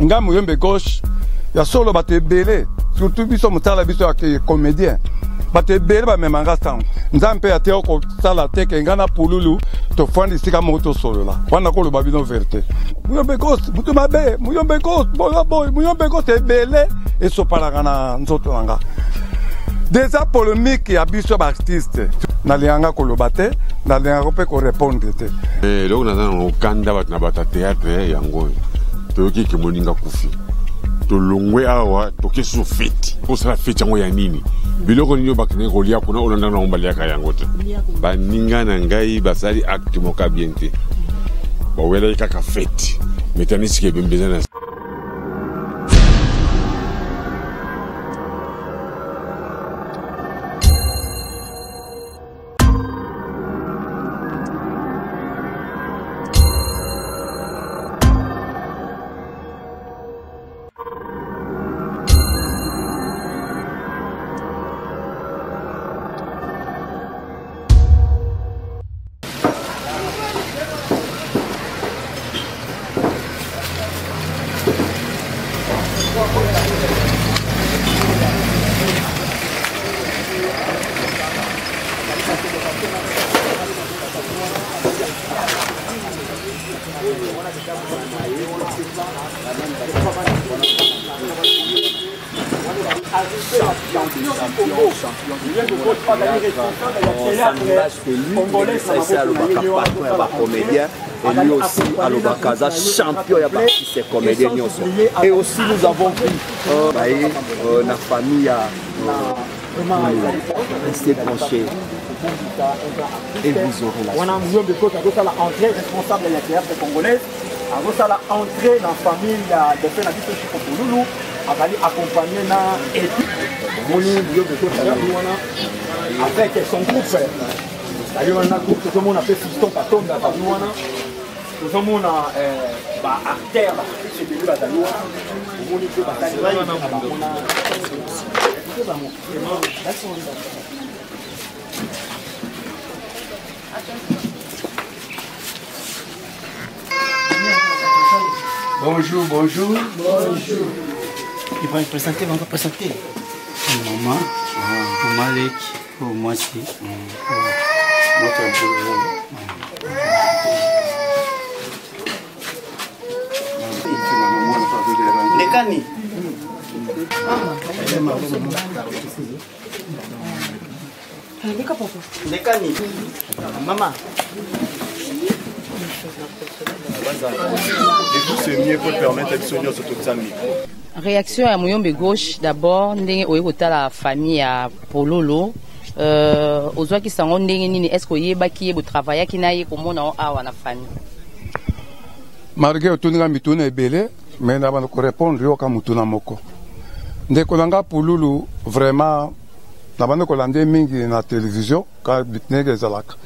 Nga Muyombe Gauche ya solo, bato ebele, surtout biso mosala biso ya comédien, bato ebele bamema nga sango. Nzambe mpe ateya kosala te ke nga na Pululu tofandi esika moko tosolola. Wana koloba bino vérité, Muyombe Gauche mutu mabe, Muyombe Gauche boya boye, Muyombe Gauche ebele esopalaka na nzoto na nga. Déjà polémique ya biso baartiste, nalinganga koloba te, nalingaka mpe korépondre te. Eloko naza na okanda bato na bato ya théâtre yango oyo, toyoki ke moninga kufi, tolongwe awa, toke susu feti, kosala feti yango ya nini? Biloko nini oyo bakendeki kolia kuna? Olanda nango, baliaka yango te. Baninga na ngai basali acte moko bien te, bawelaki kaka feti, metanisike ebembe eza na Alobaka patron ya bacomédien et lui aussi alobaka aza champion ya baartiste comédien nyonso. Et aussi nous avons vu baye na famille ya restez branchés et vous aurez la wana. Muyombe Kota azosala entrée, responsable ya théâtre congolaise, azosala entrée na famille ya défunt na biso Chiko Pululu. Azali accompagné na équipe. Omoni Muyombe Kota azali wana avec son groupe, azali wana na groupe. Tozomona mpe Fiston Katonda azali wana, tozomona baacteur, baartiste ebele bazali wana. Omoni mpe basali na bango na bango. Bonjour, bonjour. Bonjour. Il va présenter, on va présenter. Maman, maman Leki, oh, moi aussi. Moi, c'est un peu. Lekani. Lekani. Maman. Et vous, c'est mieux pour permettre à biso nyonso totia micro. Réaction ya Muyombe Gauche d'abord, ndenge oye kotala famille ya Pololo, ozwaki sango ndenge nini? Est ce que oyebaki ye, botravaillaki na ye, komona o awa na famille? Malgré otuninga mituna ebele, mais na banda korépondre yoka motuna moko. Ndeko na nga Pululu, vraiment nabandi kolanda ye mingi na télévision ka ndenge ezalaka,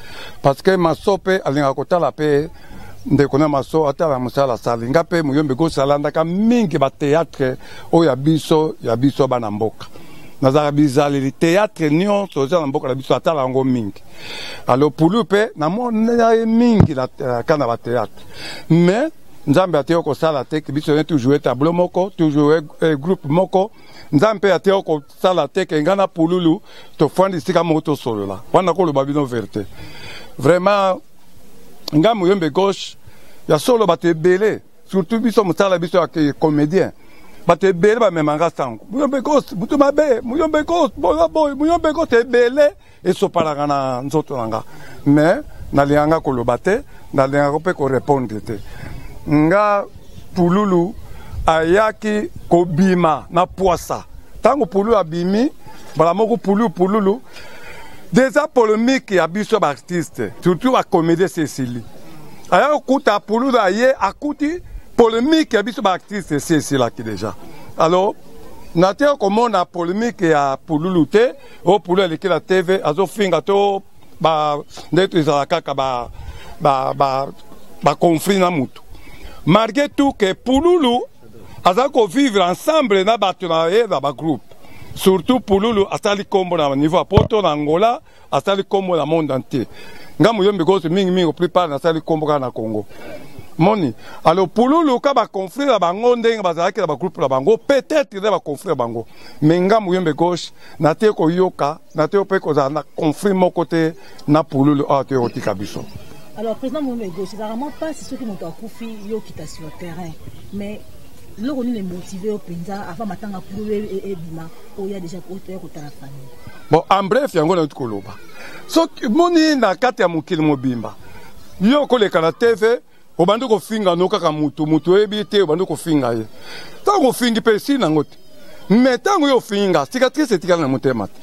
parce que maso mpe alingaka kotala mpe ndeko na maso atala mosala asali. Nga mpe Muyombe Gauche alandaka mingi bathéâtre oyo ya biso, ya biso bana mboka. Nazalaka bizaleli théâtre nyonso eza na mboka na biso, atala yango mingi. Alors Pulu mpe namona ye mingi ka na bathéâtre, mais Nzambe ateyo kosala te ke biso toujours tableau moko, toujours groupe moko. Nzambe mpe ateyo kosala te ke ngai na Pululu tofandi esika moko tosolola. Wana koloba bino vérité, vraiment ngai Muyombe Gauche ya solo, bato ebele, surtout biso mosala biso ya comédien, bato ebele bamema nga sango: Muyombe Gauche mutu mabe, Muyombe Gauche boya boye, Muyombe Gauche ebele esopalaka na nzoto na nga. Mais nalinganga koloba te, nalingaka mpe korépondre te. Nga Pululu ayaki kobima na pwasa. Ntango Pululu abimi mbala moko, Pululu, Pululu, déjà polémique ya biso baartiste, surtout bacomédien, esi esili. Aya kokuta Pululu, aye akuti polémique ya biso baartiste esi esilaki déjà. Alors natia komona polémique ya Pululu te. Oyo Pululu aleki na TV, azofinga to ba nde ezala kaka baconflit na mutu. Malgré tout ke Pululu aza kovivre ensemble na bato na ye na bagroupe, surtout Pululu asali nkombo na niveau ya Poto, na Angola, asali nkombo na monde entier. Nga Muyombe Gauche mingimingi, plupart nasali nkombo kaka na Congo. Moni alors Pululu ka ba conflit na bango ndenge bazalaki na ba groupe na bango, peut-être nde ba conflit na bango, mais nga Muyembe Gauche na te koyoka, na te mpe kozala na conflit moko te na Pululu awa te kotika biso. Alors président Muyembe Gauche, ezalaka mwa mpasi soki moto akufi, yo okita sur terrain, mais eloko nini emotive yo mpenza avant matanga Pululu ebima, oya déjà oya kotala famille? Bon, en bref, yango nauti koloba. Soki moni na kati ya mokili mobimba, yo okoleka na TV, obandi kofinga no kaka mutu, mutu oyebi te, obandi kofinga ye. Ntango ofingi mpe esili nango te, mais ntango yo ofinga, cicatrice etikali na motema te.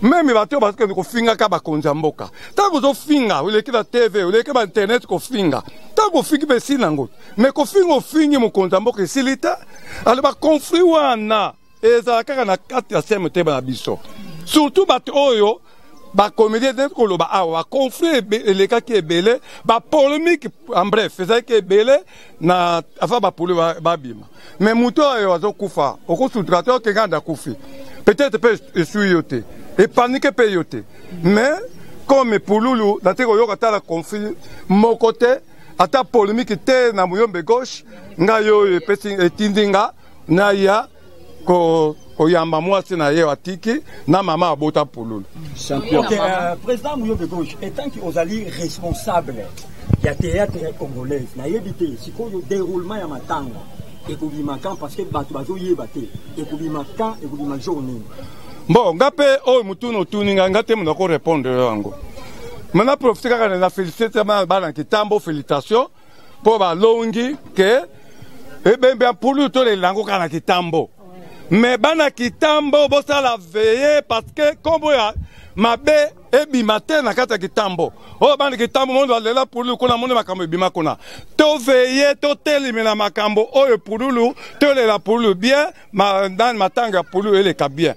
Meme bato oyo bazokende kofingaka bakonzi ya mboka, ntango ozofinga, oleki na TV, oleki ba internet kofinga, ntango ofingi mpe esili nango te. Mais kofinga, ofingi mokonzi ya mboka, esili te. Alors baconflit wana ezala kaka na kati ya se motema na biso, surtout bato oyo bacomédien nde koloba awa, baconflit elekaki ebele, bapolémique, en bref ezalaki ebele na avant bapoli babima. Mais moto oyo azokufa, okosutuka te, okenga nda akufi, peut-être mpe esui yo te, epanike mpe yo te. Mais comme Pululu, natiki koyoka ata na conflit moko te, ata polémique te na Muyombe Gauche. Ngai oyo epesi etindi nga naya koyamba mwasi na ye atiki na mama abota Pululu. Champion. Ok, président Muyombe Gauche, étant que ozali responsable ya théâtre congolaise, nayebi te sikoyo déroulement ya matanga ekobima quand, parce que bato bazoyeba te ekobima quand, ekobima jour nini? Bon, nga mpe oyo motuna otuni ngai, nga te moto akorépondre yo yango. Mais na profite kaka na félicité bana Kitambo, félicitation mpo balongi ke ebembe ya Pululu tolela yango kaka na Kitambo. Mais bana Kitambo, bosala veille, parce que nkombo ya mabe ebima te na kati ya Kitambo. Oyo bana Kitambo mondo balela Pululu kuna, moni makambo ebima kuna. Toveille, totelemela makambo oyo Pululu, tolela Pululu bien, nani, matanga ya Pululu eleka bien.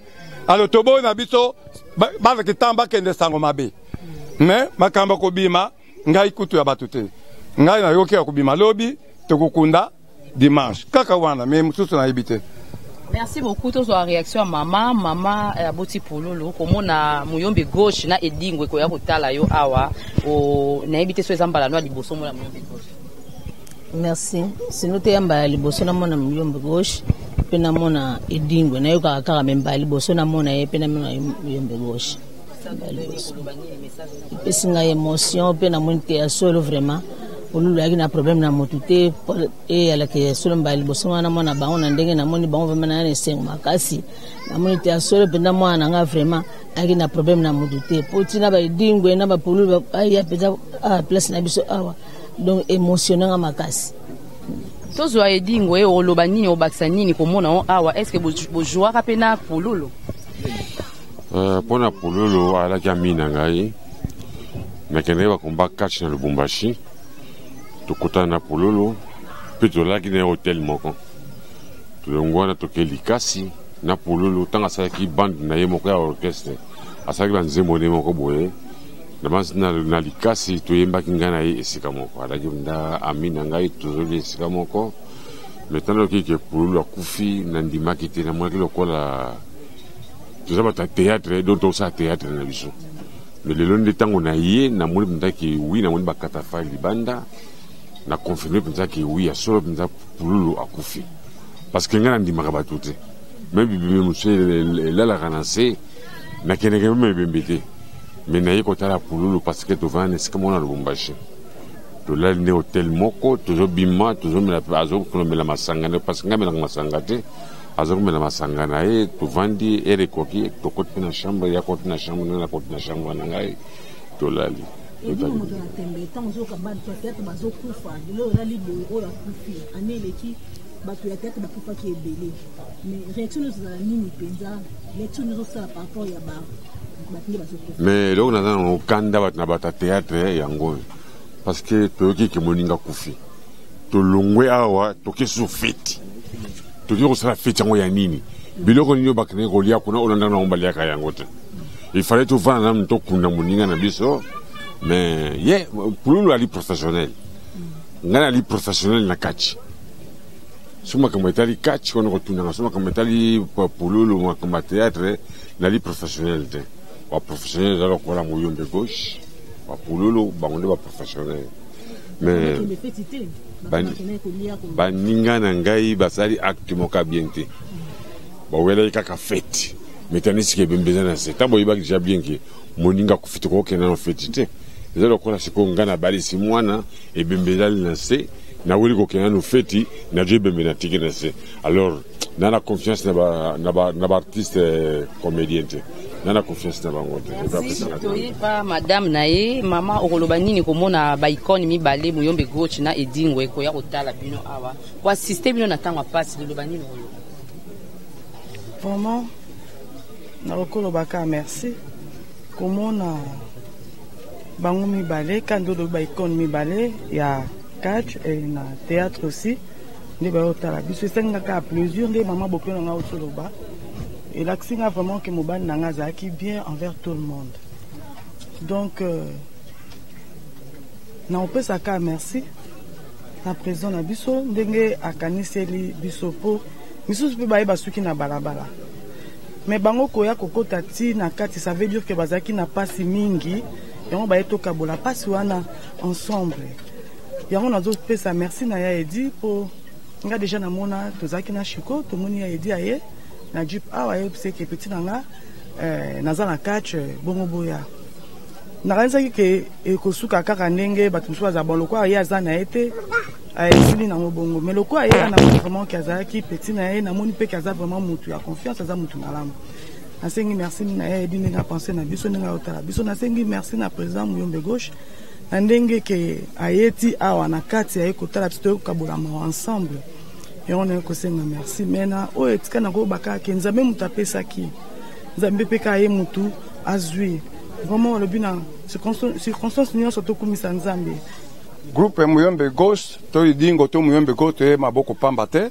Alors toboyi na biso bana Kitambo bakende sango mabe. Mais makambo ya kobima, ngai kutu ya bato te. Ngai nayoki ya kobima lobi, tokokunda dimanche kaka wana, mais mosusu nayebi te. Merci beaucoup. Tozwa réaction ya mama. Mama aboti Pululu, komona Muyombe Gauche na Edingo ekoya kotala yo awa, nayebi te so eza mbala no ya liboso mona Muyombe Gauche? Merci. Sino te ya mbala ya liboso namona Muyombe Gauche mpe namona Edingwe. Nayokaka kaka, mais mbala liboso namona ye mpe namona Muyombe Gauche. Epesi ngai émotion mpe namoni te ya solo vraiment Pululu ayaki na problème na motu te. Eyalaki ya solo, mbala liboso wana namona bango na ndenge namoni bango, vraiment naya na esengo makasi. Namoni te ya solo mpenza mwana na ngai vraiment ayaki na problème na motu te, po ntina baedingwe na bapululu aya mpenza place na biso awa, donc émotionne nga makasi. Tozwa Edingwe, oloba nini, obakisa nini komona o awa? Est ce que bojouaka mpe na Pululu? Mpo na Pululu, alaki ami na ngai. Nakendaki bakomba catch na Lubumbashi, tokutana na Pululu mpe tozalaki na ye hotel moko. Tolongo wana toke Likasi na Pululu. Ntango asalaki bande na ye moko ya orchestre, asalaki banzembo nde moko boye na, na Likasi, toyembaki ngai na ye esika moko. Alaki nda ami na ngai, tozoli esika moko. Mais ntango nayoki ke Pululu akufi, nandimaki te. Namonaki lokola toza bato ya théâtre, donc tosala théâtre na biso. Mais lelo nde ntango na ye, namoni mpenza ke oui, namoni bakatafai libanda, na confirme mpenza ke oui, ya solo mpenza Pululu akufi, parce que ngai nandimaka bato te. Mais bibembe mosusu elalaka na se, nakendeke même ebembe te. Mais naye kotala Pululu parce que tovanda na esika moko na Lubumbashi, tolali nde hotel moko, tozobima, tozomela, azokomela masanga nde, parce que ngai amelaka masanga te, azokomela masanga na ye. Tovandi, heure ekoki, tokoti mpe na chambre, ya koti na chambre, nde nakoti na chambre na ngai, tolali. Ebino moto na tembe, ntango ozoyoka bato ya théâtre bazokufa lelo, olali boye, oyo akufi, ane eleki bato ya théâtre bakufaki ebele, mais réaction nyonso ezala nini mpenza? Lecture nyonso osala par rapport ya bato nde bazokufa? Mais eloko naza nango kanda bato na bato ya théâtre yango oyo, parce que toyoki ke moninga akufi, tolongwe awa, toke susu feti. Tokoki kosala feti yango ya nini? Biloko nini oyo bakendeki kolia kuna, olanda nango baliaka yango te? Il fallait tovanda nanu, tokunda moninga na biso. Mais ye Pululu ali professionnel, ngai nali professionnel na kati. So makambo etali catch wana, kotunanga so makambo etali Pululu, makambo ya théâtre, nali professionnel te. Baprofessionnel eza lokola Muyombe Gauche, bapululu, bango nde baprofessionnel. Mais Bakende feti te. Baninga na ngai basali acte moko ya bien te, bawelaki kaka fete, mais tandis que ebembe eza na se. Ntango boyebaki deja bien ke moninga akufi, tokokende na feti te. Eza lokola sikoyo ngai nabalisi mwana, ebembe ezali na se, naweli kokende nanu feti, nazwi ebembe natiki na se. Alors na na confiance na baartiste comédien te, na na confiance na bango te. Toyeba madame na ye. Mama, okoloba nini komona baicone mibale, Muyombe Gauche na Edingwe, koya kotala bino awa, koassiste bino na ntango ya mpasi? Liloba nini oyo? Vraiment, nakokoloba kaka merci komona bango mibale, kandi olobi baicone mibale ya catch et na théâtre aussi, nde bayotala biso, esangi nga kaka plaisir. Nde mama bokilo na nga otoloba, elakisi nga vraiment ke mobali na nga azalaki bien envers tout le monde. Donc na kopesa kaka merci na président na biso, ndenge akaniseli biso, mpo misusu mpe bayeba suki na balabala, mais bango koya kokota ti na kati, ça veut dire que bazalaki na mpasi mingi. Yango baye tokabola mpasi wana ensemble. Yango nazopesa merci na ya Edi, mpo nga deja namona tozalaki na Chiko, tomoni ya Edi aye na jeep awa, ayebisi eke petit na nga naza na catch, bongo boya. Nakanisaki ke ekosuka kaka ndenge bato mosusu baza bon, lokola ye aza na ye te, esili nango bongo. Mais lokola ye, namoni vraiment ke azalaki petit na ye, namoni mpe ke aza vraiment mutu ya confiance, aza mutu malamu. Nasengi merci na ye Edi, ndenge apense na biso, ndenge ayotala biso. Nasengi merci na président Muyombe Gauche, na ndenge ke ayeti awa na kati, aye kotala biso, toyokabola mawa ensemble. Yango naye kosenga merci. Mais na oyo etika, nakoyeba kaka ke Nzambe moto apesaki, Nzambe mpe kaka ye motu azwi. Vraiment, alobi na circonstance nyonso tokumisa Nzambe. Groupe Muyombe Gauche to Idingo to Muyombe Gauche, toye maboko pamba te.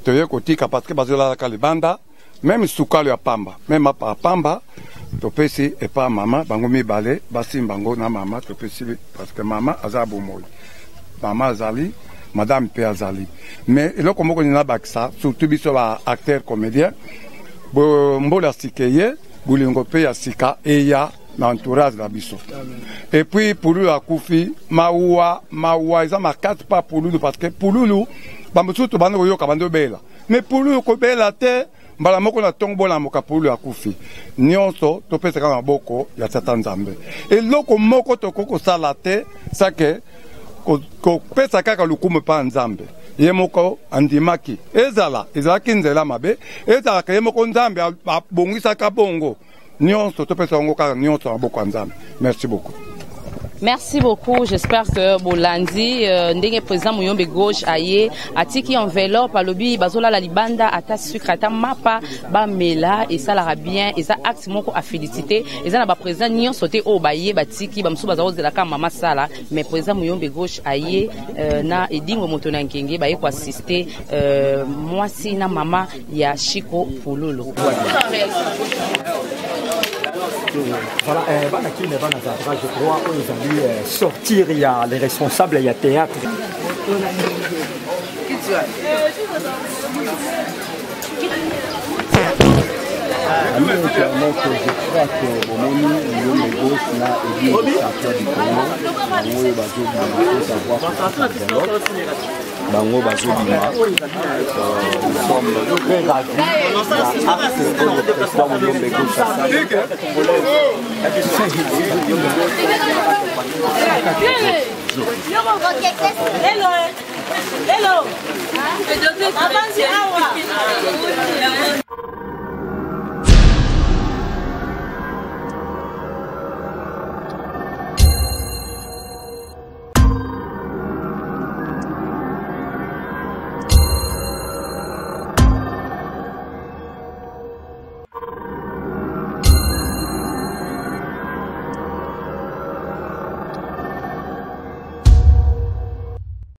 Toye kotika parce que bazolalaka libanda, même sukalo ya pamba, même mapa ya pamba, topesi epa mama. Bango mibale basimba yango na mama. Topesi parce que mama aza bomoi, mama azali, madame mpe azali. Mais eloko moko nini nabakisa, surtout biso baacteur comédien, mbola sika eye, bolingo mpe ya sika eya na entourage na biso. Et puis Pululu akufi, mawa, mawa eza makasi pa Pululu, parce que Pululu, bamosusu tobandi koyoka bandi obela, mais Pululu kobela te. Mbala moko na ntongo bolamuka, Pululu akufi. Nyonso topesaka maboko ya tata Nzambe. Eloko moko tokoki kosala te, sake kopesa kaka lokumu epai ya Nzambe. Ye moko andimaki, ezala ezalaki nzela mabe, ezalaka ye moko Nzambe abongisaka bongo. Nyonso topesa yango kaka nyonso na maboko ya Nzambe. Merci beaucoup. Merci beaucoup. J'espère que bolandi ndenge président Muyombe Gauche aye atiki enveloppe, alobi bazolala libanda, ata sucre, ata mapa bamela, esalaka bien. Eza acte moko à féliciter. Eza na ba président nyonso te oyo baye batiki, bamosusu baza kozelaka mama sala, mais président Muyombe Gauche aye na Edingo moto na Nkenge, baye koassiste mwasi na mama ya Chiko Pululu. Voilà, bana kine, bana Zabra, je crois oyo ezali sortir ya les responsables ya théâtre. Ami internaute, je crois que bomoni Muyombe Gauche na Eddy champion du Congo, bango oyo bazobima. Faut savoir bango bazobima. Nous sommes très ravis na acte oyo président Muyombe Gauche asali. Hello. Hello. Hello.